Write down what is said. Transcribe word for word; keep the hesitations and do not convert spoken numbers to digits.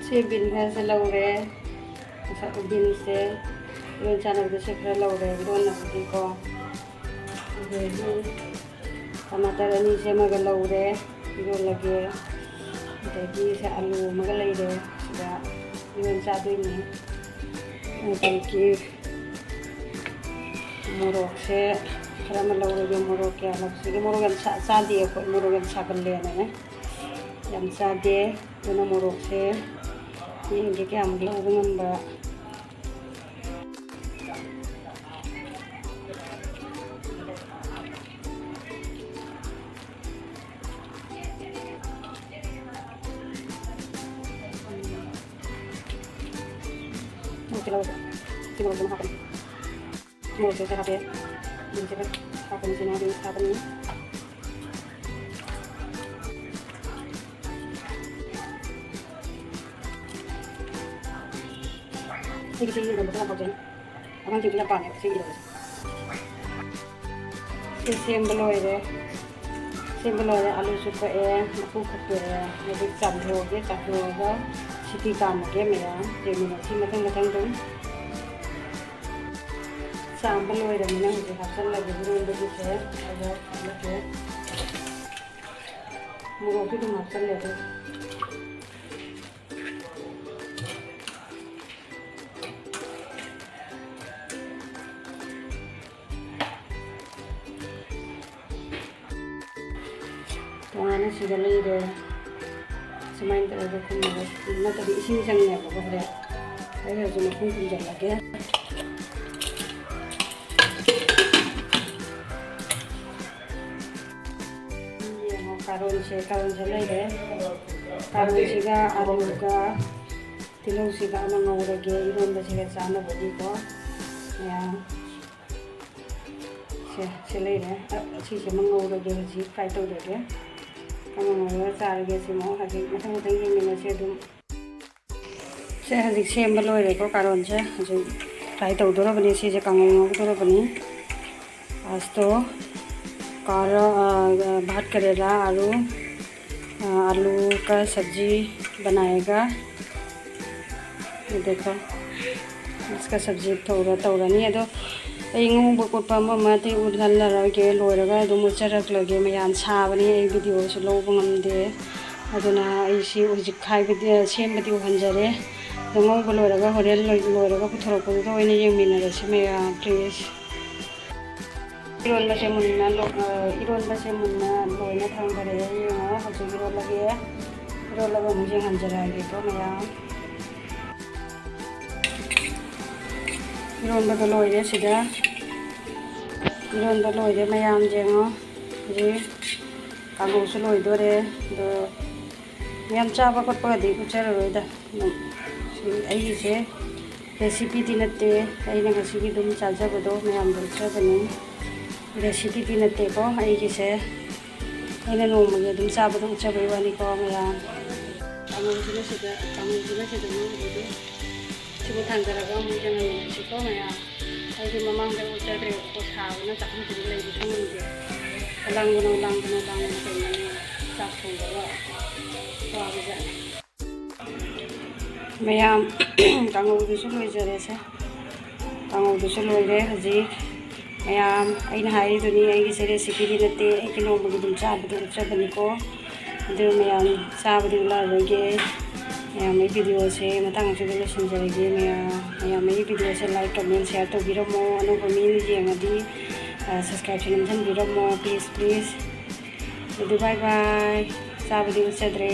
ꯁꯤ ꯕꯤꯟ ꯈꯔꯁꯦ ꯂꯧꯔꯦ꯫ ꯉꯁꯥꯏ ꯕꯤꯟꯁꯦ ꯏꯔꯣꯟ ꯆꯥꯅꯕꯗꯁꯨ ꯈꯔ ꯂꯧꯔꯦ, ꯏꯔꯣꯟꯅꯕꯒꯤꯀꯣ꯫ ꯑꯗꯒꯤ ꯇꯃꯥꯇꯔ ꯑꯅꯤꯁꯦ ꯑꯃꯒ ꯂꯧꯔꯦ, ꯏꯔꯣꯜꯂꯒꯦ꯫ ꯑꯗꯒꯤ ꯁꯦ ꯑꯂꯨ ꯑꯃꯒ ꯂꯩꯔꯦ, ꯁꯤꯗ ꯏꯔꯣꯟ ꯆꯥꯗꯣꯏꯅꯦ꯫ ꯑꯗꯒꯤ ꯃꯣꯔꯣꯛꯁꯦ ꯈꯔ ꯑꯃ ꯂꯧꯔꯒꯦ꯫ ꯃꯣꯔꯣꯛ ꯀꯌꯥ ꯂꯧꯁꯤꯒꯦ? ꯃꯣꯔꯣꯛ ꯌꯥꯝ ꯁꯥ-, ꯆꯥꯗꯦ ꯑꯩꯈꯣꯏ, ꯃꯣꯔꯣꯛ ꯌꯥꯝ ꯁꯥꯒꯜꯂꯦꯅꯅꯦ ꯌꯥꯝ ꯆꯥꯗꯦ꯫ ꯑꯗꯨꯅ ꯃꯣꯔꯣꯛꯁꯦ ꯌꯦꯡꯒꯦ ꯀꯌꯥꯃꯨꯛ ꯂꯧꯕ ꯉꯝꯕ꯫ ꯃꯣꯔꯣꯛꯁꯦ ꯂꯧꯔꯁꯦ꯫ ꯁꯤ ꯃꯣꯔꯣꯛꯁꯦ ꯑꯃ ꯍꯥꯞꯄꯅꯤ꯫ ꯃꯣꯔꯣꯛꯁꯦ ꯁꯤ ꯍꯥꯞꯄꯦ꯫ ꯃꯣꯔꯣꯛꯁꯦ ꯈꯔ ꯍꯥꯞꯄꯅꯤ, ꯁꯤꯅ ꯑꯗꯨꯝ ꯍꯥꯞꯄꯅꯤ꯫ ꯑꯩꯒꯤ ꯁꯤ ꯏꯔꯣꯟꯕꯁꯦ ꯌꯥꯝ ꯍꯥꯎꯖꯩ꯫ ꯑꯉꯥꯡꯁꯤꯡꯁꯨ ꯌꯥꯝ ꯄꯥꯝꯃꯦꯕ ꯁꯤ ꯏꯔꯣꯟꯕꯁꯦ꯫ ꯁꯤ ꯁꯦꯝꯕ ꯂꯣꯏꯔꯦ꯫ ꯁꯦꯝꯕ ꯂꯣꯏꯔꯦ꯫ ꯑꯂꯨꯁꯨ ꯀꯛꯑꯦ, ꯃꯀꯨ ꯈꯣꯛꯇꯣꯛꯑꯦ꯫ ꯍꯧꯖꯤꯛ ꯆꯥꯝꯊꯣꯛꯑꯒꯦ, ꯆꯥꯝꯊꯣꯛꯑꯒ ꯁꯤꯇꯤ ꯀꯥꯝꯃꯒꯦ ꯃꯌꯥꯝ꯫ ꯌꯦꯡꯃꯤꯟꯅꯁꯤ ꯃꯊꯪ ꯃꯊꯪ ꯑꯗꯨꯝ꯫ ꯆꯥꯝꯕ ꯂꯣꯏꯔꯕꯅꯤꯅ ꯍꯧꯖꯤꯛ ꯍꯥꯞꯆꯜꯂꯒꯦ ꯏꯔꯣꯟꯕꯒꯤꯁꯦ꯫ ꯑꯗꯣ ꯍꯟꯗꯛꯁꯦ ꯃꯣꯔꯣꯛꯇꯤ ꯑꯗꯨꯝ ꯍꯥꯞꯆꯜꯂꯦ ꯑꯗꯣ꯫ ꯇꯣꯉꯥꯟꯅ ꯁꯤꯗ ꯂꯩꯔꯦ꯫ ꯁꯨꯃꯥꯏꯅ ꯇꯧꯔꯒ ꯈꯨꯝꯃꯒ, ꯅꯠꯇ꯭ꯔꯗꯤ ꯏꯁꯤꯡ ꯆꯪꯉꯦꯕꯀꯣ ꯍꯣꯔꯦꯟ꯫ ꯑꯩ ꯍꯧꯖꯤꯛ ꯃꯈꯨꯝ ꯈꯨꯝꯖꯤꯜꯂꯒꯦ꯫ ꯌꯦꯡꯉꯣ, ꯀꯥꯔꯣꯟꯁꯦ, ꯀꯥꯔꯣꯟꯁꯦ ꯂꯩꯔꯦ꯫ ꯀꯥꯔꯣꯟꯁꯤꯒ ꯑꯂꯨꯒ ꯇꯤꯜꯍꯧꯁꯤꯒ ꯑꯃ ꯉꯧꯔꯒꯦ, ꯏꯔꯣꯟꯕꯁꯤꯒ ꯆꯥꯅꯕꯒꯤꯀꯣ꯫ ꯃꯌꯥꯝ ꯁꯦ, ꯁꯤ ꯂꯩꯔꯦ꯫ ꯑ, ꯁꯤꯁꯦ ꯑꯃ ꯉꯧꯔꯒꯦ ꯍꯧꯖꯤꯛ, fry ꯇꯧꯔꯒꯦ꯫ ꯑꯃ ꯉꯧꯔꯒ ꯆꯥꯔꯒꯦ꯫ ꯁꯤ ꯑꯃꯨꯛ ꯍꯧꯖꯤꯛ ꯃꯊꯪ ꯃꯊꯪ ꯌꯦꯡꯃꯤꯟꯅꯁꯦ ꯑꯗꯨꯝ꯫ ꯁꯦ, ꯍꯧꯖꯤꯛ ꯁꯦꯝꯕ ꯂꯣꯏꯔꯦꯀꯣ ꯀꯥꯔꯣꯟꯁꯦ꯫ ꯍꯧꯖꯤꯛ fry ꯇꯧꯗꯣꯔꯕꯅꯦ꯫ ꯁꯤꯁꯦ ꯀꯥꯡꯉꯧ ꯉꯧꯒꯗꯧꯔꯕꯅꯤ꯫ आज तो कार-, अ, भात करेला, आलू, अ, आलू का सब्जी बनाएगा। ꯑꯗꯨꯒ ꯁꯕꯖꯤ ꯇꯧꯔ ꯇꯧꯔꯅꯤ꯫ ꯑꯗꯣ ꯑꯩ ꯉꯧꯕ ꯈꯣꯠꯄ ꯑꯃ ꯑꯃ ꯑꯇꯩ ꯎꯠꯍꯜꯂꯔꯣꯏꯒꯦ, ꯂꯣꯏꯔꯒ ꯑꯗꯨꯝ ꯎꯠꯆꯔꯛꯂꯒꯦ꯫ ꯃꯌꯥꯝ ꯁꯥꯕꯅꯤ, ꯑꯩ ꯚꯤꯗꯤꯑꯣꯁꯨ ꯂꯧꯕ ꯉꯝꯗꯦ꯫ ꯑꯗꯨꯅ ꯑꯩꯁꯤ ꯍꯧꯖꯤꯛ ꯍꯥꯏꯕꯗꯤ ꯁꯦꯝꯕꯗꯤ ꯎꯍꯟꯖꯔꯦ꯫ ꯑꯗꯣ ꯉꯧꯕ ꯂꯣꯏꯔꯒ ꯍꯣꯔꯦꯟ ꯂꯣꯏ-, ꯂꯣꯏꯔꯒ ꯄꯨꯊꯣꯔꯛꯄꯗꯨꯗ ꯑꯣꯏꯅ ꯌꯦꯡꯃꯤꯟꯅꯔꯁꯤ ꯃꯌꯥꯝ, please꯫ ꯏꯔꯣꯟꯕꯁꯦ ꯃꯨꯟꯅ ꯂꯣ-, ꯑ, ꯏꯔꯣꯟꯕꯁꯦ ꯃꯨꯟꯅ ꯂꯣꯏꯅ ꯊꯥꯡꯊꯔꯛꯑꯦ꯫ ꯌꯦꯡꯉꯣ, ꯍꯧꯖꯤꯛ ꯏꯔꯣꯜꯂꯒꯦ꯫ ꯏꯔꯣꯜꯂꯒ ꯑꯃꯨꯛ ꯌꯦꯡꯍꯟꯖꯔꯛꯑꯒꯦꯀꯣ ꯃꯌꯥꯝ꯫ ꯏꯔꯣꯟꯕꯗꯣ ꯂꯣꯏꯔꯦ ꯁꯤꯗ꯫ ꯏꯔꯣꯟꯕ ꯂꯣꯏꯔꯦ ꯃꯌꯥꯝ, ꯌꯦꯡꯉꯣ꯫ ꯍꯧꯖꯤꯛ ꯀꯥꯡꯍꯧꯁꯨ ꯂꯣꯏꯗꯣꯔꯦ꯫ ꯑꯗꯣ ꯌꯥꯝ ꯆꯥꯕ ꯈꯣꯠꯄꯒꯗꯤ ꯎꯠꯆꯔꯔꯣꯏꯗ꯫ ꯑꯗꯨꯝ ꯁꯤ ꯑꯩꯒꯤꯁꯦ recipeꯗꯤ ꯅꯠꯇꯦ, ꯑꯩꯅ ꯉꯁꯤꯒꯤ ꯑꯗꯨꯝ ꯆꯥꯖꯕꯗꯣ ꯃꯌꯥꯝꯗ ꯎꯠꯆꯕꯅꯤ꯫ Recipeꯗꯤ ꯅꯠꯇꯦꯀꯣ ꯑꯩꯒꯤꯁꯦ, ꯑꯩꯅ ꯅꯣꯡꯃꯒꯤ ꯑꯗꯨꯝ ꯆꯥꯕꯗꯣ ꯎꯠꯆꯕꯩ ꯋꯥꯅꯤꯀꯣ ꯃꯌꯥꯝ꯫ ꯀꯥꯡꯍꯧꯁꯤꯅ ꯁꯤꯗ, ꯀꯥꯡꯍꯧꯁꯤꯅ ꯁꯤꯗ ꯉꯧꯕꯤꯗꯣ꯫ ꯁꯤꯕꯨ ꯊꯥꯡꯗꯔꯒ ꯑꯃꯨꯛ ꯌꯦꯡꯍꯟꯁꯤꯀꯣ ꯃꯌꯥꯝ꯫ ꯑꯩꯁꯦ ꯃꯃꯥꯡꯗ ꯎꯠꯆꯗ꯭ꯔꯦꯕꯀꯣ, ꯁꯥꯕꯅ ꯆꯥꯛꯈꯨꯝꯁꯤꯗ ꯂꯩꯕꯁꯨ ꯉꯝꯗꯦ꯫ ꯂꯥꯡꯒꯅꯨ, ꯂꯥꯡꯒꯅꯨ, ꯂꯥꯡꯒꯅꯨ ꯀꯩꯅꯣꯅꯦ, ꯆꯥꯛ ꯊꯣꯡꯕꯒ ꯋꯥꯕꯖꯥꯠꯅꯤ꯫ ꯃꯌꯥꯝ, ꯀꯥꯡꯍꯧꯗꯨꯁꯨ ꯂꯣꯏꯖꯔꯦꯁꯦ꯫ ꯀꯥꯡꯍꯧꯗꯨꯁꯨ ꯂꯣꯏꯔꯦ ꯍꯧꯖꯤꯛ꯫ ꯃꯌꯥꯝ, ꯑꯩꯅ ꯍꯥꯏꯔꯤꯗꯨꯅꯤ, ꯑꯩꯒꯤꯁꯦ recipeꯗꯤ ꯅꯠꯇꯦ, ꯑꯩꯒꯤ ꯅꯣꯡꯃꯒꯤ ꯑꯗꯨꯝ ꯆꯥꯕꯗꯣ ꯎꯠꯆꯕꯅꯤꯀꯣ꯫ ꯑꯗꯨ ꯃꯌꯥꯝ ꯆꯥꯕꯗꯤ ꯎꯠꯂꯛꯑꯔꯣꯏꯒꯦ꯫ ꯃꯌꯥꯝ, ꯑꯩ ꯚꯤꯗꯤꯑꯣꯁꯦ ꯃꯇꯥꯡ ꯑꯁꯤꯗ ꯂꯣꯏꯁꯤꯟꯖꯔꯒꯦ꯫ ꯃꯌꯥꯝ, ꯃꯌꯥꯝ ꯑꯩꯒꯤ ꯚꯤꯗꯤꯑꯣꯁꯦ like, comment, share ꯇꯧꯕꯤꯔꯝꯃꯣ꯫ ꯑꯅꯧꯕ ꯃꯤꯅ ꯌꯦꯡꯉꯗꯤ, ꯑ, subscribeꯁꯨ ꯅꯝꯁꯤꯟꯕꯤꯔꯝꯃꯣ, please, please꯫ ꯑꯗꯨ bye bye꯫ ꯆꯥꯕꯗꯤ ꯎꯠꯆꯗ꯭ꯔꯦ꯫